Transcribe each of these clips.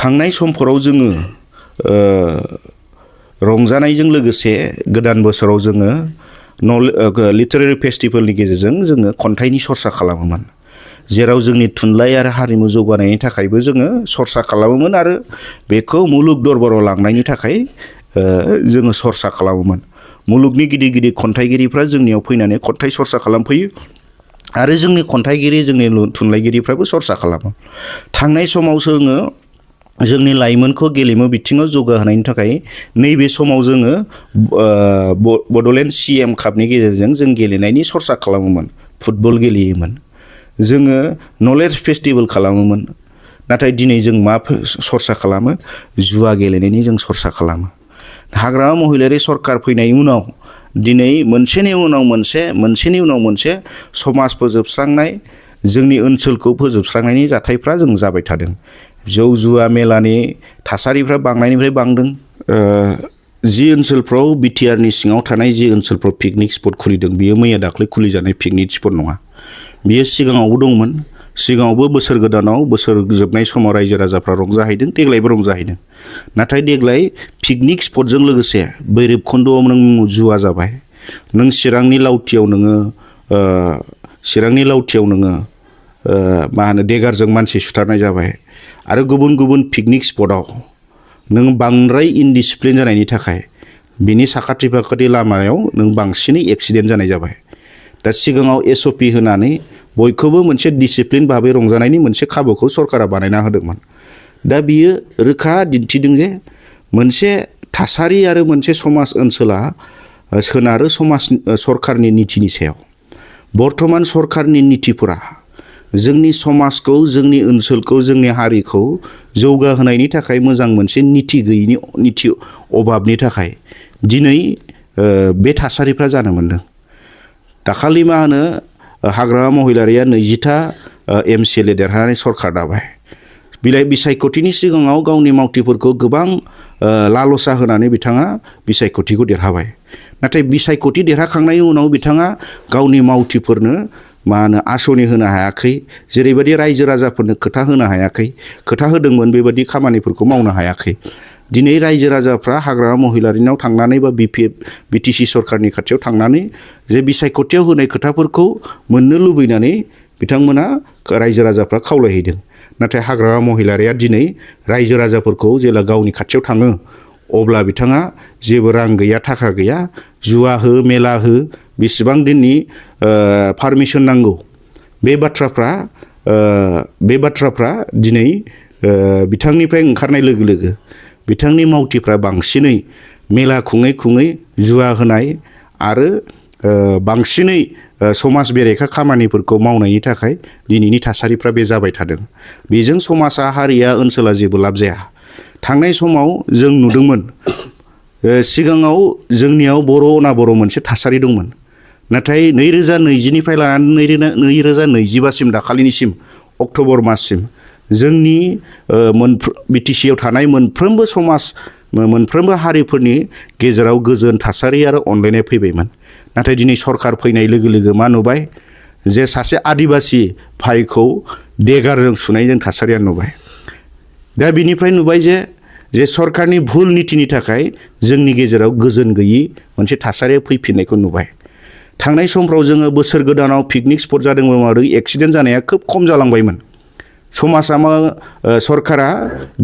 थांनाय समफोराव जोङो रंजानायजों लोगोसे गोदान बोसोराव जोङो लिटारेरि फेस्टिभेलनि गेजेरजों जोङो खन्थाइनि सरसा खालामोमोन जेराव जोंनि थुनलाइ आरो हारिमु जौगानायनि थाखायबो जोङो सरसा खालामोमोन आरो बेखौ मुलुग दरबाराव लांनायनि थाखाय जोङो सरसा खालामोमोन मुलुगनि गिदिर गिदिर खन्थाइगिरिफ्रा जोंनियाव फैनानै खन्थाइ सरसा खालामफैयो आरो जोंनि खन्थाइगिरि जोंनि थुनलाइगिरिफ्राबो सरसा खालामो थांनाय समाव जोङो जोंनि लाइमोनखौ गेलेमु बिथिङाव जौगाहोनायनि थाखाय नैबे समाव जोङो बड'लेण्ड CM कापनि गेजेरजों जों गेलेनायनि सरसा खालामोमोन फुटबल गेलेयोमोन जोङो नलेज फेस्टिभेल खालामोमोन नाथाय दिनै जों मा सरसा खालामो जुवा गेलेनायनि जों सरसा खालामो हाग्रामा महिलारि सरकार फैनायनि उनाव दिनै मोनसेनि उनाव मोनसे समाज फोजोबस्रांनाय जोंनि ओनसोलखौ फोजोबस्रांनायनि जाथायफ्रा जों जाबाय थादों जौ जुवा मेलानि थासारिफ्रा बांनायनिफ्राय बांदों जि ओनसोलफ्राव बिटिआरनि सिङाव थानाय जि ओनसोलफ्राव पिकनिक स्पट खुलिदों बियो मैया दाख्लै खुलिजानाय पिकनिक स्पट नङा बियो सिगाङावबो दंमोन सिगाङावबो बोसोर गोदानाव बोसोर जोबनाय समाव रायजो राजाफ्रा रंजाहैदों देग्लायबो रंजाहैदों नाथाय देग्लाय पिकनिक स्पटजों लोगोसे भैरबखुन्दआव नों जुवा जाबाय नों चिरांनि लावथियाव नोङो मा होनो देगारजों मानसि सुथारनाय जाबाय आरो गुबुन गुबुन पिकनिक स्पटआव नों बांद्राय इनडिसिप्लिन जानायनि थाखाय बिनि साखाथि फाखाथि लामायाव नों बांसिनै एक्सिडेन्ट जानाय जाबाय दा सिगाङाव SOP होनानै बयखौबो मोनसे डिसिप्लिन भाबै रंजानायनि मोनसे खाबुखौ सरकारा बानायना होदोंमोन दा बियो रोखा दिन्थिदों जे मोनसे थासारि आरो मोनसे समाज ओनसोला सोनारो सरकारनि नीतिनि सायाव बर्तमान सरकारनि नीतिफोरा जोंनि समाजखौ जोंनि ओनसोलखौ जोंनि हारिखौ जौगाहोनायनि थाखाय मोजां मोनसे नीति अभाबनि थाखाय दिनै बे थासारिफ्रा जानो मोनदों दाखालि मा होनो हाग्रामा महिलारिया 20टा MCLA देरहानानै सरकार दाबाय बिसायख'थिनि सिगाङाव गावनि मावथिफोरखौ गोबां लालसा होनानै बिथाङा बिसायख'थिखौ देरहाबाय नाथाय बिसायख'थि देरहाखांनायनि उनाव बिथाङा गावनि मावथिफोरनो मा होनो आसनि होनो हायाखै जेरैबायदि रायजो राजाफोरनो खोथा होनो हायाखै खोथा होदोंमोन बेबायदि खामानिफोरखौ मावनो हायाखै दिनै रायजो राजाफ्रा हाग्रामा महिलारिनाव थांनानै बा BTC सरकारनि खाथियाव थांनानै जे बिसायख'थियाव होनाय खोथाफोरखौ मोननो लुबैनानै बिथांमोना रायजो राजाफ्रा खावलायहैदों नाथाय हाग्रामा महिलारिया दिनै रायजो राजाफोरखौ जेला गावनि खाथियाव थाङो अब्ला बिथाङा जेबो रां गैया थाखा गैया जुवा हो मेला हो बेसेबां दिननि पारमिसन नांगौ बे बाथ्राफ्रा दिनै बिथांनिफ्राय ओंखारनाय लोगो लोगो बिथांनि मावथिफ्रा बांसिनै मेला खुङै जुवा होनाय आरो बांसिनै समाज बेरेखा खामानिफोरखौ मावनायनि थाखाय दिनैनि थासारिफ्रा बे जाबाय थादों बेजों समाजा हारिया ओनसोला जेबो लाब जाया थांनाय समाव जों नुदोंमोन सिगाङाव जोंनियाव बर' मोनसे थासारि दंमोन नाथाय 2020निफ्राय लानानै 2025सिम दाखालिनिसिम अक्ट'बर माससिम जोंनि BTCआव थानाय मोनफ्रोमबो हारिफोरनि गेजेराव गोजोन थासारि आरो अनलायनाय फैबायमोन नाथाय दिनै सरकार फैनाय लोगो लोगो मा नुबाय जे सासे आदिबासि भाइखौ देगारजों सुनाय जों थासारिया नुबाय दा बिनिफ्राय नुबाय जे सरकारनि भुल नीतिनि थाखाय जोंनि गेजेराव गोजोन गैयि मोनसे थासारिया फैफिननायखौ नुबाय थांनाय समफ्राव जोङो बोसोर गोदानाव पिकनिक स्पट जादोंमोन आरो एक्सिडेन्ट जानाया खोब खम जालांबायमोन समाजा सरकारा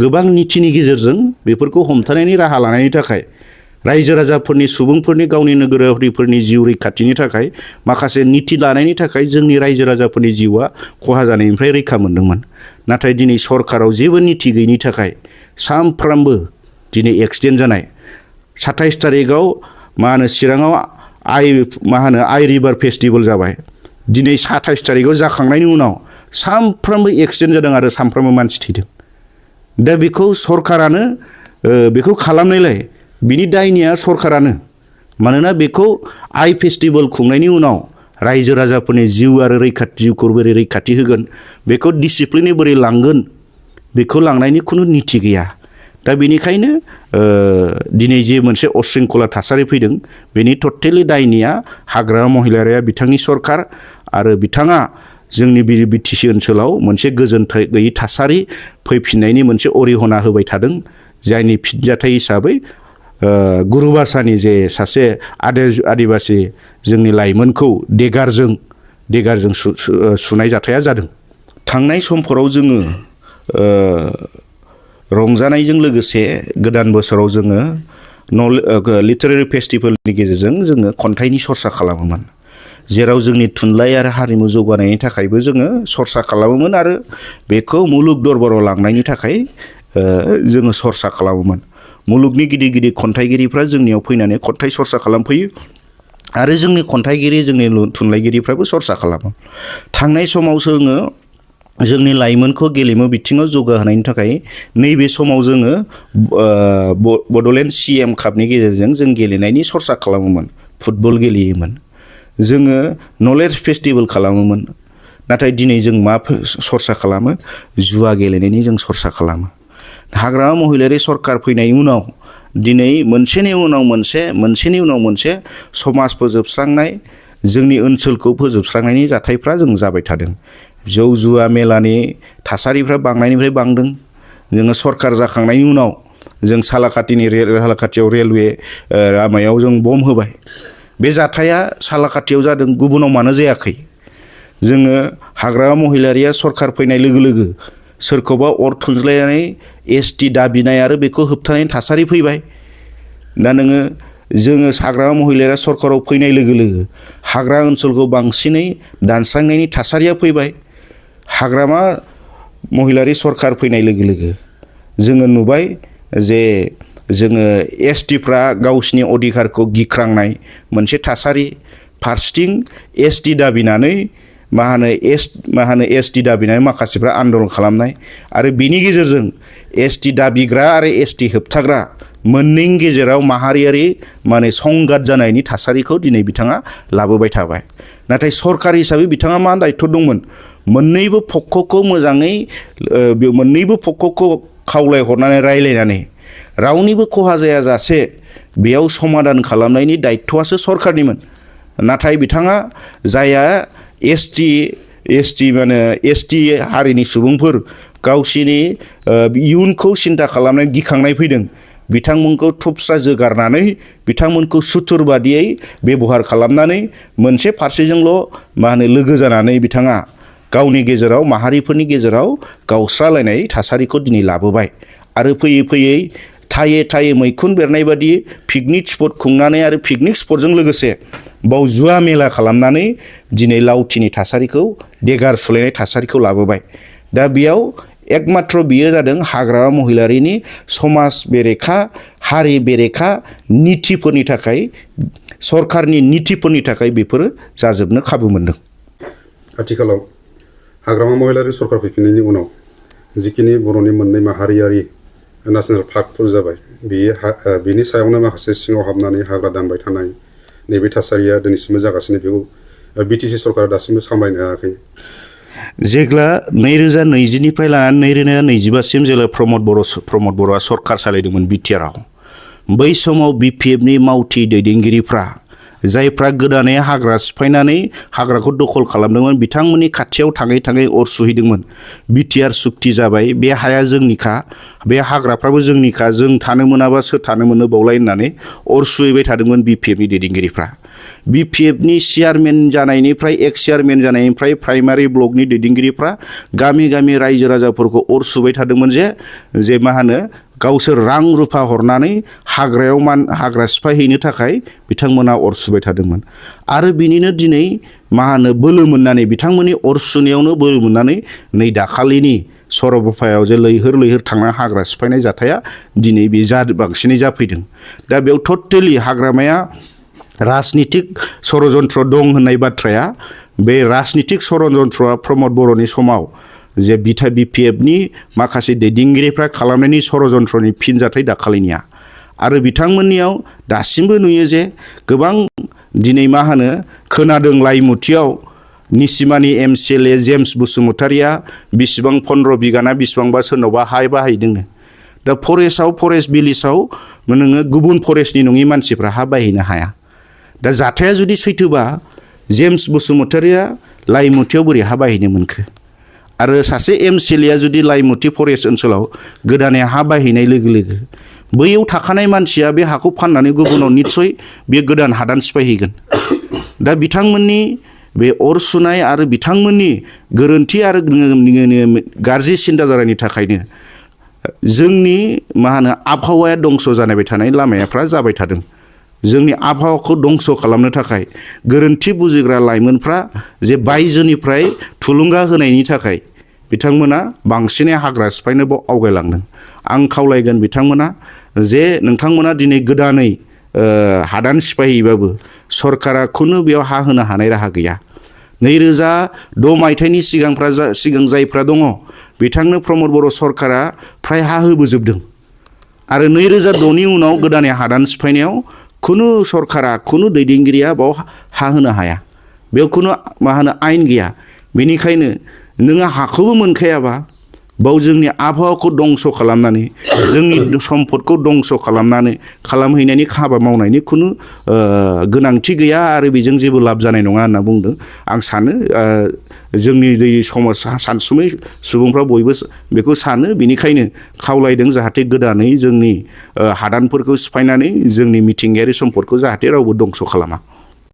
गोबां नीतिनि गेजेरजों बेफोरखौ हमथानायनि राहा लानायनि थाखाय रायजो राजाफोरनि सुबुंफोरनि गावनि नोगोरारिफोरनि जिउ रैखाथिनि थाखाय माखासे नीति लानायनि थाखाय जोंनि रायजो राजाफोरनि जिउआ खहा जानायनिफ्राय रैखा मोनदोंमोन नाथाय दिनै सरकाराव जेबो नीति गैयिनि थाखाय सानफ्रामबो दिनै एक्सिडेन्ट जानाय 27 तारिखआव मा होनो चिराङाव आइ रिभार फेस्टिभेल जाबाय दिनै 27 तारिखआव जाखांनायनि उनाव सानफ्रामबो एक्सिडेन्ट जादों आरो सानफ्रामबो मानसि थैदों दा बेखौ सरकारानो बेखौ खालामनायलाय बिनि दायनिया सरकारानो मानोना बेखौ आइ फेस्टिभेल खुंनायनि उनाव रायजो राजाफोरनि जिउ आरो जिउखौ बोरै रैखाथि होगोन बेखौ डिसिप्लिनै बोरै लांगोन बेखौ लांनायनि खुनु नीति गैया दा बेनिखायनो दिनै जे मोनसे अशृंखला थासारि फैदों बेनि टटेलि दायनिया हाग्रामा महिलारिया बिथांनि सरकार आरो बिथाङा जोंनि बिटिसि ओनसोलाव मोनसे गोजोनथाय गैयै थासारि फैफिननायनि मोनसे अरिहना होबाय थादों जायनि फिनजाथाय हिसाबै गुरुभाषानि जे सासे आदिबासि जोंनि लाइमोनखौ देगारजों सुनाय जाथाया जादों। थांनाय समफोराव जोङो रंजानायजों लोगोसे गोदान बोसोराव जोङो लिटारेरि फेस्टिभेलनि गेजेरजों जोङो खन्थाइनि सरसा खालामोमोन, जेराव जोंनि थुनलाइ आरो हारिमु जौगानायनि थाखायबो जोङो सरसा खालामोमोन आरो बेखौ मुलुग दरबाराव लांनायनि थाखाय जोङो सरसा खालामोमोन। मुलुगनि गिदिर गिदिर खन्थाइगिरिफ्रा जोंनियाव फैनानै खन्थाइ सरसा खालामफैयो आरो जोंनि खन्थाइगिरि जोंनि थुनलाइगिरिफ्राबो सरसा खालामो। थांनाय समाव जोङो जोंनि लाइमोनखौ गेलेमु बिथिङाव जौगाहोनायनि थाखाय नैबे समाव जोङो बड'लेण्ड CM कापनि गेजेरजों जों गेलेनायनि सरसा खालामोमोन, फुटबल गेलेयोमोन, जोङो नलेज फेस्टिभेल खालामोमोन। नाथाय दिनै जों मा सरसा खालामो? जुवा गेलेनायनि जों सरसा खालामो। हाग्रामा महिलारि सरकार फैनायनि उनाव दिनै मोनसेनि उनाव मोनसे समाज फोजोबस्रांनाय, जोंनि ओनसोलखौ फोजोबस्रांनायनि जाथायफ्रा जों जाबाय थादों। जौ जुवा मेलानि थासारिफ्रा बांनायनिफ्राय बांदों। जोङो सरकार जाखांनायनि उनाव जों सालाकाटियाव रेलवे लामायाव जों बम होबाय। बे जाथाया सालाकाटियाव जादों, गुबुनाव मानो जायाखै? जोङो हाग्रामा महिलारिया सरकार फैनाय लोगो लोगो सोरखौबा अर थुज्लायनानै ST दाबिनाय आरो बेखौ होबथानायनि थासारि फैबाय। दा जोङो हाग्रामा महिलारिया सरकाराव फैनाय लोगो लोगो हाग्रा ओनसोलखौ बांसिनै दानस्रांनायनि थासारिया फैबाय। हाग्रामा महिलारि सरकार फैनाय लोगो लोगो जोङो नुबाय जे जोङो STफ्रा गावसिनि अधिकारखौ गिख्रांनाय मोनसे थासारि, फारसेथिं ST दाबिनानै ST दाबिनानै माखासेफ्रा आन्दलन खालामनाय आरो बिनि गेजेरजों ST दाबिग्रा आरो ST होबथाग्रा मोननैनि गेजेराव माहारियारि संघात जानायनि थासारिखौ दिनै बिथाङा लाबोबाय थाबाय। नाथाय सरकार हिसाबै बिथाङा मा दायित्व दंमोन? मोननैबो पक्षखौ खावलायहरनानै रायलायनानै रावनिबो खहा जायाजासे बेयाव समाधान खालामनायनि दायित्वआसो सरकारनिमोन। नाथाय बिथाङा जायहा ST हारिनि सुबुंफोर गावसिनि इयुनखौ सिन्था खालामनानै गिखांनाय फैदों, बिथांमोनखौ थुबस्रा जोगारनानै बिथांमोनखौ सुथुर बादियै बेबहार खालामनानै मोनसे फारसेजोंल' लोगो जानानै बिथाङा गावनि गेजेराव माहारिफोरनि गेजेराव गावस्रालायनाय थासारिखौ दिनै लाबोबाय आरो फैयै फैयै थायै मैखुन बेरनाय बादि पिकनिक स्पट खुंनानै आरो पिकनिक स्पटजों लोगोसे बाव जुवा मेला खालामनानै दिनै लावथिनि थासारिखौ देगार सुलायनाय थासारिखौ लाबोबाय। दा बेयाव एकमात्र बियो जादों हाग्रामा महिलारिनि समाज बेरेखा, हारि बेरेखा नीतिफोरनि थाखाय, सरकारनि नीतिफोरनि थाखाय बेफोरो जाजोबनो खाबु मोनदों। आथिखालाव हाग्रामा महिलारि सरकार फैफिननायनि उनाव जिखिनि बर'नि मोननै माहारियारि नेशनेल पार्कफोर जाबाय, बेनि सायावनो माखासे सिङाव हाबनानै हाग्रा दानबाय थानाय नैबे थासारिया दिनैसिमबो जागासिनो। बेखौ बिटिसि सरकारा दासिमबो सामलायनो हायाखै। जेब्ला 2020निफ्राय लानानै 2025सिम जेब्ला प्रमद बर'आ सरकार सालायदोंमोन बिटिआरआव, बै समाव BPFनि मावथि दैदेनगिरिफ्रा जायफ्रा गोदानै हाग्रा सिफायनानै हाग्राखौ दखल खालामदोंमोन, बिथांमोननि खाथियाव थाङै अर सुहैदोंमोन। बिटिआर सुक्ति जाबाय, बे हाया जोंनिखा, बे हाग्राफ्राबो जोंनिखा, जों थानो मोनाबा सोर थानो मोनो बावलाय होननानै अर सुहैबाय थादोंमोन BPFनि दैदेनगिरिफ्रा। BPFनि चेयारमेन जानायनिफ्राय एक्स चेयारमेन जानायनिफ्राय प्राइमारि ब्लकनि दैदेनगिरिफ्रा गामि गामि रायजो राजाफोरखौ अर सुबाय थादोंमोन जे गावसोर रां रुफा हरनानै हाग्रा सिफायहैनो थाखाय बिथांमोना अर सुबाय थादोंमोन। आरो बिनिनो दिनै बोलो मोननानै बिथांमोननि अर सुनायावनो बोलो मोननानै नै दाखालिनि सरलपारायाव जे लैहोर थांना हाग्रा सिफायनाय जाथाया दिनै बे बांसिनै जाफैदों। दा बेयाव टटेलि हाग्रामाया राजनितिक षड़यन्त्र दं होननाय बाथ्राया, बे राजनितिक षड़यन्त्रआ प्रमद बर'नि समाव जे BPFनि माखासे दैदेनगिरिफ्रा खालामनायनि षड़यन्त्रनि फिनजाथाय दाखालिनिया। आरो बिथांमोननियाव दासिमबो नुयो जे गोबां दिनै खोनादों लाइमुथियाव निसिमानि MCLA जेम्स बसुमतारिया बिसिबां 15 बिगाना बिसिबांबा सोरनावबा हा बाहायदोंनो। दा फरेस्ट भिलेजाव नोङो गुबुन फरेस्टनि नङि मानसिफ्रा हा बाहायनो हाया। दा जाथाया जुदि सैथोबा जेम्स बसुमतारिया लाइमुथियाव बोरै हा बाहायनो मोनखो आरो सासे एमसिएलएआ जुदि लाइमुथि फरेस्ट ओनसोलाव गोदानै हा बाहायनाय लोगो लोगो बैयाव थाखानाय मानसिया बे हाखौ फाननानै गुबुनाव निस्सय बे गोदान हादान सिफायहैगोन दा बिथांमोननि बे अर सुनाय आरो बिथांमोननि गोरोन्थि आरो गाज्रि सिन्ताधारानि थाखायनो जोंनि आबहावाया दंस जानाय थानाय लामाफ्रा जाबाय थादों जोंनि आबहावाखौ दंस खालामनो थाखाय गोरोन्थि बुजिग्रा लाइमोनफ्रा जे बायजोनिफ्राय थुलुंगा होनायनि थाखाय बिथांमोना बांसिनै हाग्रा सिफायनो आवगायलांदों आं खावलायगोन बिथांमोना जे नोंथांमोना दिनै गोदानै हादान सिफायहैबाबो सरकारा खुनु बेयाव हा होनो हानाय राहा गैया 2006 मायथाइनि सिगां जायफ्रा दङ बिथांनो प्रमद बर' सरकारा फ्राय हा होबोजोबदों आरो 2006नि उनाव गोदानै हादान सिफायनायाव खुनु सरकारा खुनु दैदेनगिरिया बाव हा होनो हाया बेयाव खुनु आयेन गैया बेनिखायनो नोङो हाखौबो मोनखायाबा बाव जोंनि आबहावाखौ दंस खालामनानै जोंनि सम्पदखौ दंस खालामहैनायनि हाबा मावनायनि खुनु गोनांथि गैया आरो बेजों जेबो लाब जानाय नङा होनना बुंदों आं सानो जोंनि समाज सानसुमै सुबुंफ्रा बयबो बेखौ सानो बेनिखायनो खावलायदों जाहाथे गोदानै जोंनि हादानफोरखौ सिफायनानै जोंनि मिथिंगायारि सम्पदखौ जाहाथे रावबो दंस खालामा